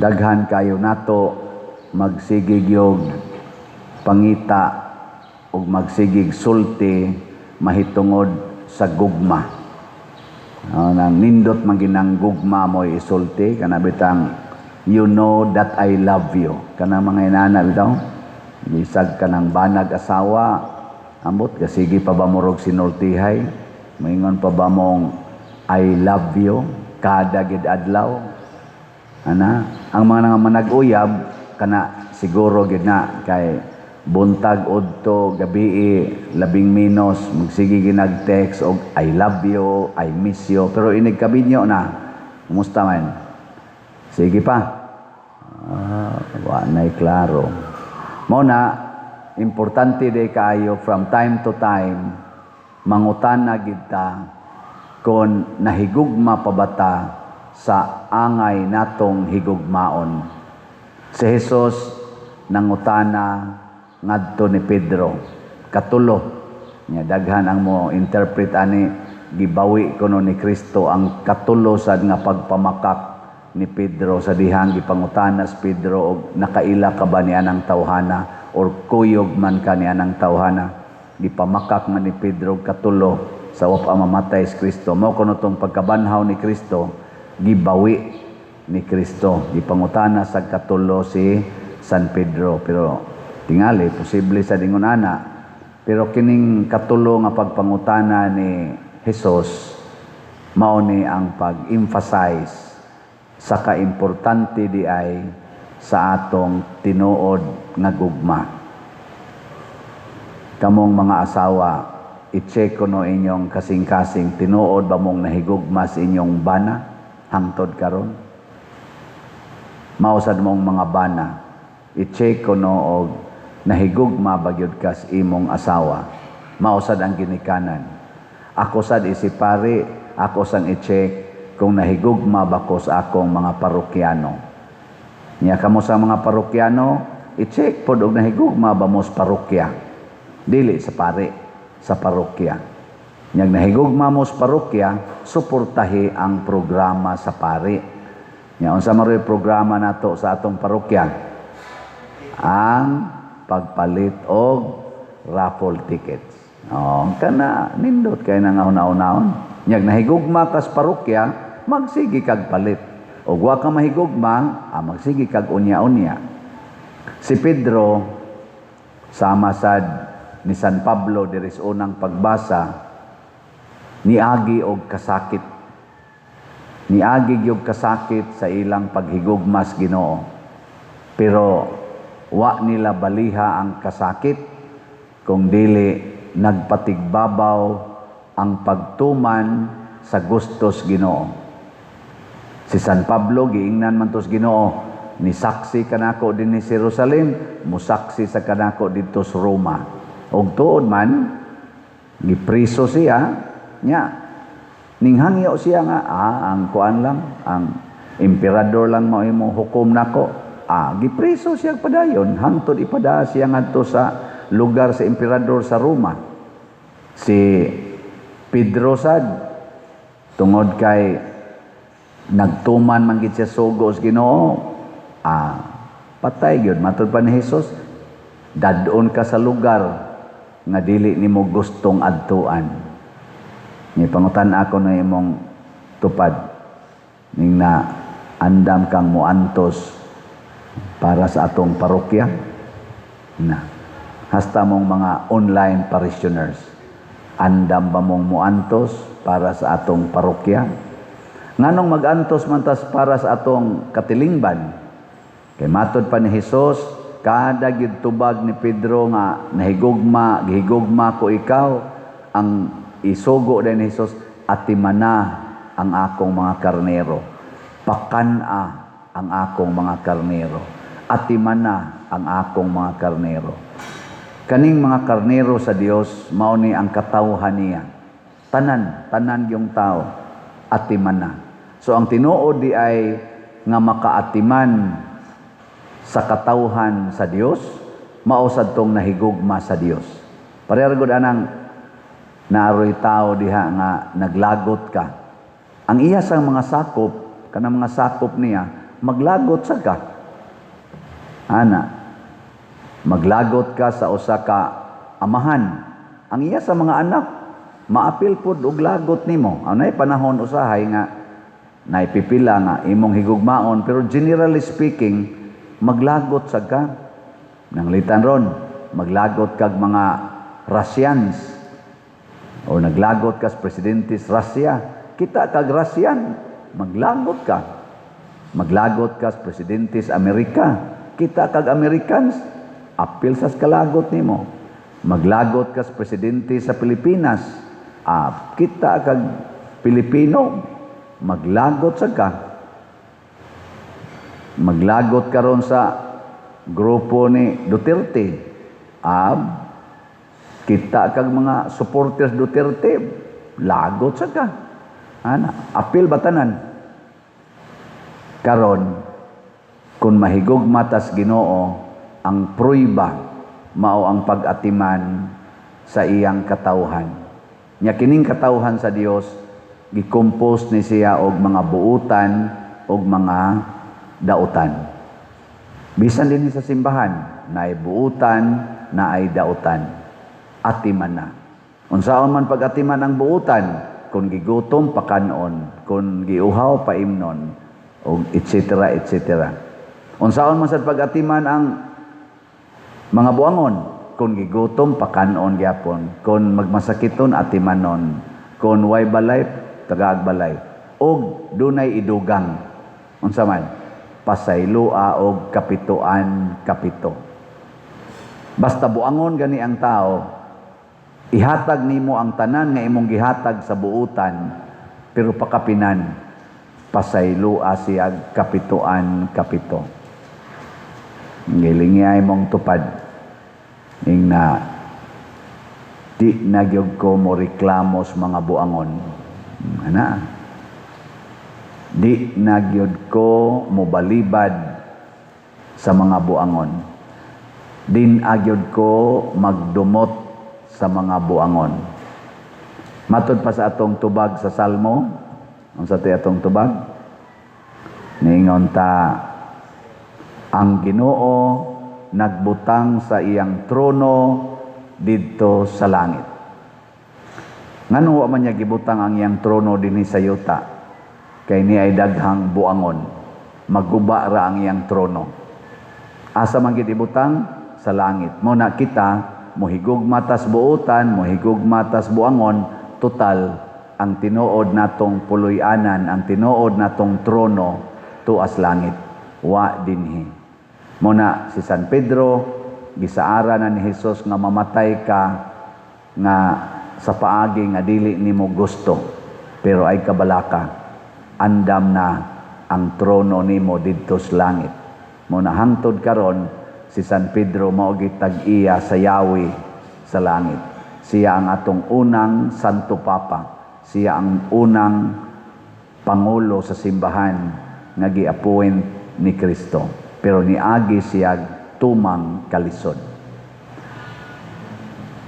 Daghan kayo nato magsigig og pangita ug magsigig sulti mahitungod sa gugma. Oh, nang nindot man ginang gugma mo isulti, kana bitang "You know that I love you." Kana mga inana bitaw. Bisag kanang banag asawa, ambot kasige pa ba mo rog sinultihay? Moingon pa ba mong "I love you" kada gid adlaw? Ana, ang mga nga manag-uyab kana siguro gid na kay buntag, udto, gabii, labing menos magsige ginag-text og "I love you, I miss you." Pero inig kabinyo na, kumusta man? Sige pa. Ah, wa na'y klaro. Mao na importante day kaayo from time to time mangutana gid ta kon nahigugma pa ba ta sa angay natong higugmaon. Si Jesus nangutana ngadto ni Pedro katulo. Nya daghan ang mo interpret ani, gibawi kuno ni Kristo ang katulo sad nga pagpamakak ni Pedro sa dihang gipangutana si Pedro og nakaila ka ba ni anang tawhana or kuyog man ka ni anang tawhana. Gipamakak man ni Pedro katulo sa wa pa mamatay si Kristo. Mao kuno tong pagkabanhaw ni Kristo, gibawi ni Kristo, gipangutana sa katulo si San Pedro. Pero tingali posible sa dingon ana, pero kining katulo nga pagpangutana ni Jesus mao ni ang pag-emphasize sa kaimportante di ay sa atong tinuod nga gugma. Kamong mga asawa, i-check ko no inyong kasing-kasing, tinuod ba mong nahigugma sa inyong bana hangtod karon? Mao sad mong mga bana, i-check ko no og nahigugma ba gyud ka sa imong asawa. Mao sad ang ginikanan. Ako sad isip pari, ako sang i-check kung nahigugma ba ko sa akong mga parokyano. Nya kamo sa mga parokyano, i-check pod og nahigugma ba mo sa parokya. Dili sa pari, sa parokya. Nyag nahigugma mo sa parokya, suportahi ang programa sa pari. Nya unsa man ro'y programa nato sa atong parokya? Ang pagpalit og raffle tickets. Oh, kana nindot kay na nga una-unahon. Nyag nahigugma ka sa parokya, magsige kag palit. Og wa ka mahigugma, magsige kag unya-unya. Si Pedro, sama sad ni San Pablo diri sa unang pagbasa, niagi og kasakit. Niagi gyud kasakit sa ilang paghigugma sa Ginoo. Pero wa nila baliha ang kasakit kung dili nagpatigbabaw ang pagtuman sa gustos Ginoo. Si San Pablo giingnan man to sa Ginoo, "Ni saksi kanako dinhi sa Jerusalem, musaksi sa kanako didto sa Roma." Og tuod man gipriso siya. Nya ninghangyo siya nga ang kuan lang, ang emperador lang mao mo hukom nako. Gipriso siya padayon hangtod ipada siya ngadto sa lugar sa emperador sa Roma. Si Pedro sad, tungod kay nagtuman man gid siya sugo sa Ginoo, patay gyud. Matud pa ni Jesus, "Dad-on ka sa lugar nga dili nimo gustong adtuan." Ni pangutan ako na imong tupad ning na andam kang muantos para sa atong parokya na hasta mong mga online parishioners, andam ba mong muantos para sa atong parokya? Nganong magantos man tas para sa atong katilingban? Kay matod pa ni Hesus, kada gyud tubag ni Pedro nga nahigugma, gihigugma ko ikaw, ang isugo din ni Hesus, "Atimana ang akong mga karnero. Pakan-a ang akong mga karnero. Atimana ang akong mga karnero." Kaning mga karnero sa Dios, mao ni ang katawhan niya. Tanan, tanan yung tao, atimana. So ang tinuod di ay nga makaatiman sa katawhan sa Dios, mao sad tong nahigugma sa Dios. Pareha gud anang naaroy tao diha nga naglagot ka. Ang iya sang mga sakop, kanang mga sakop niya, Maglagot sa ka. Ana, maglagot ka sa usa ka amahan. Ang iya sa mga anak, maapil pod og lagot nimo. Anay panahon usahay nga naipipila nga imong higugmaon, pero generally speaking, maglagot sa ka. Nanglitan ron, maglagot kag mga Russians o naglagot kas presidente sa Russia. Kita kag Russian, maglagot ka. Maglagot kas presidente sa Amerika. Kita kag Americans, apil sa kalagot nimo. Maglagot kas presidente sa Pilipinas. Ah, kita kag Pilipino, maglagot sa ka. Maglagot karon sa grupo ni Duterte. Ah, kita kag mga supporters Duterte, lagot sa ka. Ana, apil batanan. Karon, kung mahigugma tas Ginoo, ang pruiba mao ang pag-atiman sa iyang katawhan. Nya kining katawhan sa Dios, gi-compose ni siya og mga buutan og mga dautan. Bisan din sa simbahan, naay buutan, naay dautan. Atiman na. Unsaon man pag-atiman ang buutan? Kung gigutom, pakanon. Kung giuhaw, paimnon. Og etc. etc. Unsaon man sad pag-atiman ang mga buangon? Kung gigutom, pakanon gyapon. Kung magmasakiton, atimanon. Kung way balay, tagaag balay. Og dunay idugang. Unsa man? Pasaylua og kapituan kapito. Basta buangon gani ang tao, ihatag nimo ang tanan nga imong gihatag sa buutan, pero pakapinan, pasaylua siya kapituan kapito. Gilingyay mong tupad. Ing na di na gyud ko mo reklamo sa mga buangon. Ana. Di na gyud ko mo balibad sa mga buangon. Din agyod ko magdumot sa mga buangon. Matod pa sa atong tubag sa Salmo, unsa tay atong tubag? Niingon ta, ang Ginoo nagbutang sa iyang trono didto sa langit. Ngano wa man niya gibutang ang iyang trono dinhi sa yuta? Kay ni ay daghang buangon. Maguba ra ang iyang trono. Asa man gid ibutang? Sa langit. Mo na kita mohigugma tas buutan, mohigugma tas buangon, total ang tinuod natong puloy-anan, ang tinuod natong trono tuas langit. Wa dinhi. Mo na si San Pedro gisaara na ni Jesus nga mamatay ka nga sa paagi nga dili nimo gusto, pero ay kabalaka, andam na ang trono nimo didto sa langit. Mo na hangtod karon si San Pedro mao gitag-iya sa yawi sa langit. Siya ang atong unang Santo Papa. Siya ang unang pangulo sa simbahan nga gi-appoint ni Kristo. Pero niagi siya tumang kalisod.